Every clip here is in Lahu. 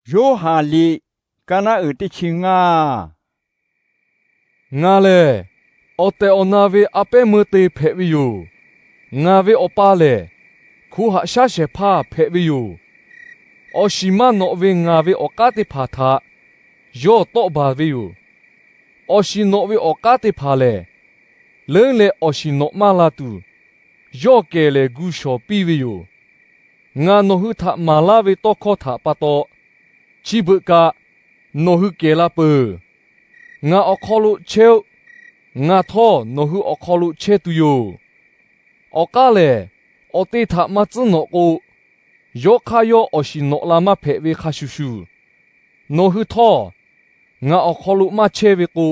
Yoˇhanˬ liꞈ, ka naˆ uiˍ teˇ chi ngaˇ. Ngaˬ lehˬ, awˬ tehˬ awˬ na ve a pehˉ meuˇ te hpehꞈ ve yoˬ. Ngaˬ ve Awˬ pa lehˬ, hko haꞈ shaˉ shehˍ hpaˇ hpehꞈ ve yoˬ. Awˬ shiˍ maˇ nawꞈ ve ngaˬ ve awˬ k'aˉ teˇ hpaˍ htaꞈ yawˇ tawˆ baˬ ve yoˬ. Awˬ shiˍ nawꞈ ve awˬ k'aˉ teˇ hpaˍ lehˬ, leuˉ leh awˬ shiˍ nawꞈ maˇ la tuˬ, yawˇ kehˬ lehˬ gu shawˍ piˇ ve yoˬ. Ngaˬ nawˬ hui htaꞈ maˍ laˇ ve tawˇ hkawˇ htaꞈ pa taw, chi beuꞈ kaꞈ nawˬ hui kehˬ la peuˬ. Ngaˬ awˬ hk'aw lo chehˇ-oˆ. Ngaˬ htawˇ nawˬ hui awˬ hk'aw lo chehˇ tuˬ yoˬ. Awˬ k'aˉ lehˬ, awˬ te htaꞈ maˇ tcuhˉ nawꞈ k'o, yawˇ hk'aˇ yawˇ awˬ shiˍ nawꞈ la maˇ hpehꞈ ve hk'a shuˍ shuˍ, nawˬ hui htawˇ ngaˬ awˬ hk'aw lo maˇ chehˇ ve k'o,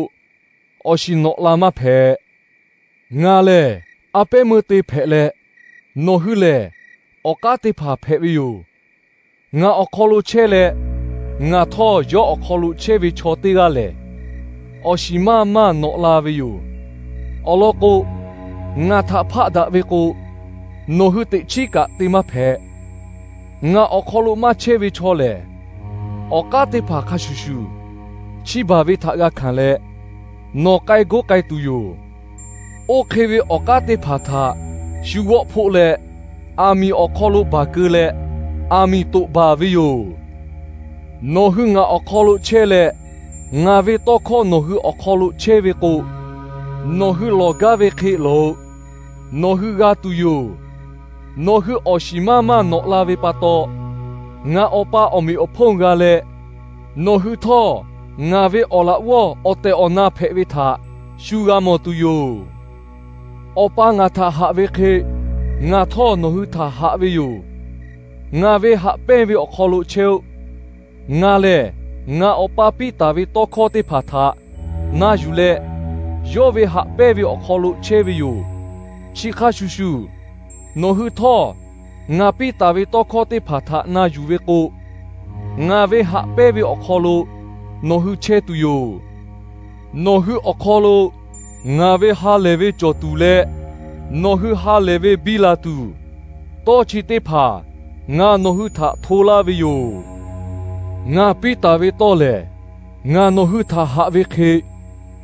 awˬ shiˍ nawꞈ la maˇ hpehꞈ. Ngaˬ lehˬ a pehˉ meuˇ te hpehꞈ leh, nawˬ hui lehˬ awˬ k'aˉ teˇ hpaˍ hpehꞈ ve yoˬ. Ngaˬ awˬ hk'aw lo chehˇ leh, ngaˬ htawˇ yawˇ awˬ hk'aw lo chehˇ ve chaw teˇ g'aˇ lehˬ, awˬ shiˍ maˇ maˇ nawꞈ la ve yoˬ. Awˬ lawn k'o, ngaˬ htaꞈ hpaˆ daꞈ ve k'o, nawˬ hui teꞈ chiˉ kaꞈ te maˇ hpehꞈ. Ngaˬ awˬ hk'aw lo maˇ chehˇ ve chaw lehˬ, awˬ k'aˉ teˇ hpaˍ hk'a shuˍ shuˍ, chiˇ baˬ ve htaꞈ g'a hkanˍ leh, nawˬ k'ai g'oˉ k'ai tuˬ yoˬ. Oˇ hk'e ve awˬ k'aˉ teˇ hpaˍ htaꞈ shu g'awˆ hpoˆ leh, aˬ miˍ awˬ hk'aw lo baˬ keu leh, aˬ miˍ toꞈ baˬ ve yoˬ. Nawˬ hui ngaˬ awˬ hk'aw lo chehˇ leh, ngaˬ ve tawˇ hkawˇ nawˬ hui awˬ hk'aw lo chehˇ ve k'o, nawˬ hui lawˬ gaˇ ve hk'e lawˬ-oꞈ. Nawˬ hui g'a tuˬ yoˬ. Nawˬ hui awˬ shiˍ maˇ maˇ nawꞈ la ve pa taw, ngaˬ Awˬ pa awˬ meꞈ awˬ hponˇ g'a leh, nawˬ hui htawˇ ngaˬ ve awˬ laꞈ g'awˇ awˬ tehˬ awˬ na hpehꞈ ve htaꞈ shu g'a mawˬ tuˬ yoˬ. Awˬ pa ngaˬ htaꞈ haꞈ ve hk'e, ngaˬ htawˇ nawˬ hui htaꞈ haꞈ ve yoˬ. Ngaˬ ve haꞈ pehnˇ ve awˬ hk'aw lo chehˇ-oˆ. Ngaˬ lehˬ, ngaˬ Awˬ pa piˇ taˍ ve tawˇ hkawˇ teˇ hpaˍ htaꞈ na yuˬ leh, yawˇ ve haꞈ pehnˇ ve awˬ hk'aw lo chehˇ ve yoˬ. Chi hk'a shuˍ shuˍ, nawˬ hui htawˇ ngaˬ piˇ taˍ ve tawˇ hkawˇ teˇ hpaˍ htaꞈ na yuˬ ve k'o, ngaˬ ve haꞈ pehnˇ ve awˬ hk'aw lo nawˬ hui chehˇ tuˬ yoˬ. Nawˬ hui awˬ hk'aw lo ngaˬ ve ha lehˬ ve cawˬ tuˬ leh, nawˬ hui ha lehˬ ve biˇ la tuˬ, tawˇ chi teˇ hpaˍ ngaˬ nawˬ hui htaꞈ hto laˇ ve yoˬ. Ngaˬ piˇ taˍ ve tawˇ lehˬ, ngaˬ nawˬ hui htaꞈ haꞈ ve hk'e,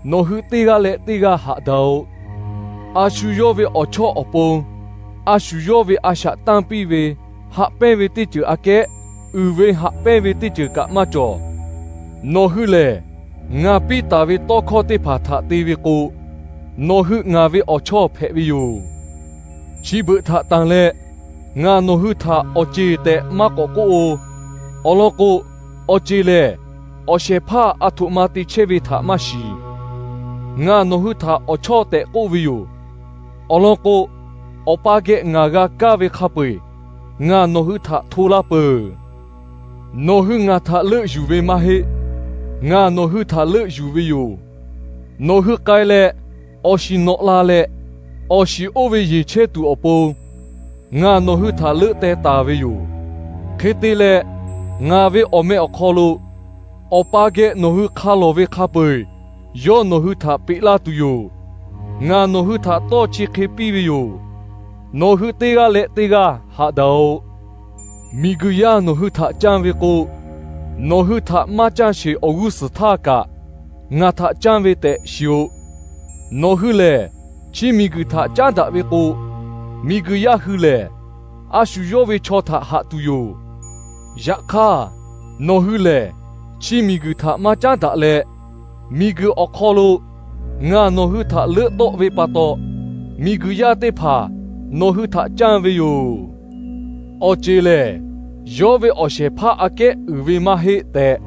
nawˬ hui teˇ g'aˇ leh teˇ g'aˇ haꞈ daꞈ-oꞈ. A shu yawˇ ve awˬ chawˇ awˬ pon, a shu yawˇ ve a shaꞈ tanˇ piˇ ve haꞈ pehnˇ ve teˇ ceuˬ aꞈ kehˉ uiˍ ve haꞈ pehnˇ ve teˇ ceuˬ kaꞈ maˇ cawˬ. Nawˬ hui lehˬ, ngaˬ piˇ taˍ ve tawˇ hkawˇ teˇ hpaˍ htaꞈ te ve k'o, nawˬ hui ngaˬ ve awˬ chawˇ hpehꞈ ve yoˬ. Chi beuꞈ htaꞈ tanˬ leh, ngaˬ nawˬ hui htaꞈ awˬ ceˬ tehꞈ maˇ k'awꞈ k'oˆ-o. Awˬ lawn k'o, awˬ ceˬ lehˬ, awˬ shehˍ hpaˇ a htoꞈ ma te chehˇ ve htaꞈ maˇ shiˍ. Ngaˬ nawˬ hui htaꞈ awˬ chawˇ tehꞈ k'oˆ ve yoˬ. Awˬ lawn k'o, Awˬ pa geh ngaˬ g'a kaˇ ve hk'a peu-eˬ ngaˬ nawˬ hui htaꞈ hto laˇ peuˬ. Nawˬ hui ngaˬ htaꞈ leuˆ yuˬ ve maˇ heˆ. Ngaˬ nawˬ hui htaꞈ leuˆ yuˬ ve yoˬ. Nawˬ hui k'ai leh, awˬ shiˍ nawꞈ la leh, awˬ shiˍ oˇ ve yeˬ chehˇ tuˬ awˬ pon, ngaˬ nawˬ hui htaꞈ leuˆ teh taˍ ve yoˬ. Hk'e te leh, ngaˬ ve awˬ meh awˬ hk'aw lo Awˬ pa geh nawˬ hui hk'a lawˬ ve hk'a peu-eˬ yawˇ nawˬ hui htaꞈ peꞈ laˇ tuˬ yoˬ. Ngaˬ nawˬ hui htaꞈ tawˇ chi hk'e piˇ ve yoˬ. Nawˬ hui teˇ g'aˇ leh teˇ g'aˇ haꞈ daꞈ-oꞈ. Miˬguiˬ yaˇ nawˬ hui htaꞈ canˇ ve k'o, nawˬ hui htaꞈ maˇ canˇ sheˍ awˬ g'uˇ suhˍ htaˇ kaꞈ ngaˬ htaꞈ canˇ ve tehꞈ shiˍ-oꞈ. Nawˬ hui lehˬ, chi miˬguiˬ htaꞈ caˉ daꞈ ve k'o, miˬguiˬ yaˇ hui lehˬ, a shu yawˇ ve chaw htaꞈ haꞈ tuˬ yoˬ. Yaꞈ hk'aˇ, nawˬ hui lehˬ chi miˬguiˬ htaꞈ maˇ caˉ daꞈ leh, miˬguiˬ awˬ hk'aw lo ngaˬ nawˬ hui htaꞈ leuˆ tawˆ ve pa taw, miˬguiˬ yaˇ teˇ hpaˍ nawˬ hui htaꞈ canˇ ve yoˬ. Awˬ ceˬ lehˬ, yawˇ ve awˬ shehˍ hpaˇ aꞈ kehˉ uiˍ ve maˇ heˆ tehꞈ,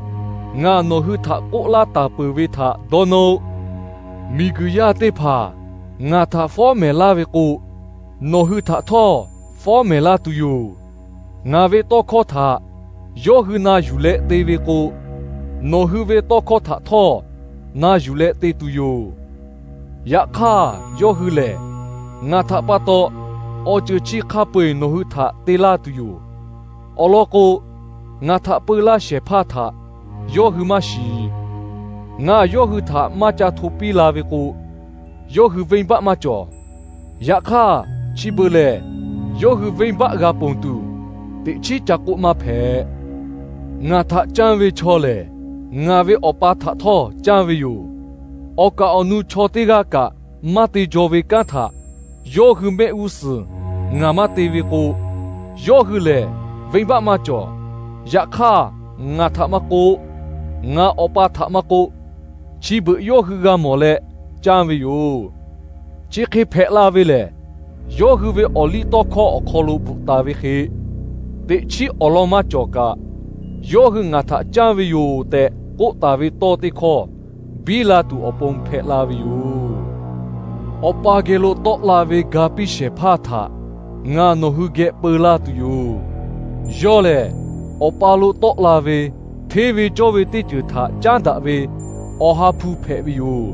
ngaˬ nawˬ hui htaꞈ k'oˆ laˇ taˍ peuˬ ve htaꞈ dawˇ nawˇ-oˆ. Miˬguiˬ yaˇ teˇ hpaˍ ngaˬ htaꞈ fawˉ mehˍ laˇ ve k'o, nawˬ hui htaꞈ htawˇ fawˉ mehˍ laˇ tuˬ yoˬ. Ngaˬ ve tawˇ hkawˇ htaꞈ yawˇ hui na yuˬ leh te ve k'o, nawˬ hui ve tawˇ hkawˇ htaꞈ htawˇ na yuˬ leh te tuˬ yoˬ. Yaꞈ hk'aˇ, yawˇ hui lehˬ ngaˬ htaꞈ pa taw awˬ ceuˬ chi hk'a peu-eˬ nawˬ hui htaꞈ te laˇ tuˬ yoˬ. Awˬ lawn k'o, ngaˬ htaꞈ peu laˇ shehˍ hpaˇ htaꞈ yawˇ hui maˇ shiˍ. Ngaˬ yawˇ hui htaꞈ maˇ ca hto piˇ la ve k'o, yawˇ hui venˇbaˆ maˇ cawˬ. Yaꞈ hk'aˇ, chi beuꞈ lehˬ, yawˇ hui venˇbaˆ g'a ponˬ tuˬ, teꞈ chiˉ ca k'oˆ maˇ hpehꞈ. Ngaˬ htaꞈ canˇ ve chaw lehˬ, ngaˬ ve Awˬ pa htaꞈ htawˇ canˇ ve yoˬ. Awˬ kaˍ awˬ nu chaw teˇ g'aˇ kaꞈ maˇ te jaw ve kanˉ htaꞈ yawˇ hui mehˆ g'uˇ suhˍ ngaˬ maˇ te ve k'o, yawˇ hui lehˬ venˇbaˆ maˇ cawˬ. Yaꞈ hk'aˇ, ngaˬ htaꞈ maˇ k'oˆ, ngaˬ Awˬ pa htaꞈ maˇ k'oˆ, chi beuꞈ yawˇ hui g'a mawˬ leh canˇ ve yoˬ. Chi hk'e hpehꞈ la ve lehˬ, yawˇ hui ve awˬliˇtawˇhkawˇ awˬ hk'aw lo bvuhꞈ taˍ ve hk'e, teꞈ chiˉ awˬ lawn maˇ cawˬ kaꞈ, yawˇ hui ngaˬ htaꞈ canˇ ve yoˬ tehꞈ k'oˆ taˍ ve tawˇ teˇ hkawˇ biˇ la tuˬ awˬ pon hpehꞈ la ve yoˬ. Awˬ pa geh lo tawˆ la ve ga piˇ shehˍ hpaˇ htaꞈ ngaˬ nawˬ hui geh peu laˇ tuˬ yoˬ. Yawˇ lehˬ, Awˬ pa lo tawˆ la ve hteˇ ve cawˇ ve teˇ ceuˬ htaꞈ caˉ daꞈ ve Awˬ ha hpu hpehꞈ ve yoˬ.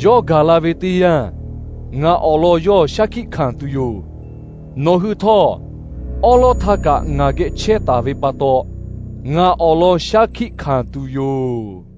Yawˇ gaˬ la ve teˇ yanˇ, ngaˬ awˬ lawn yawˇ shaˉ hkiˆ hkanˍ tuˬ yoˬ. Nawˬ hui htawˇ, awˉ lawˉ htaˇ kaꞈ ngaˬ geh chehˇ taˍ ve pa taw, ngaˬ awˬ lawn shaˉ hkiˆ hkanˍ tuˬ yoˬ.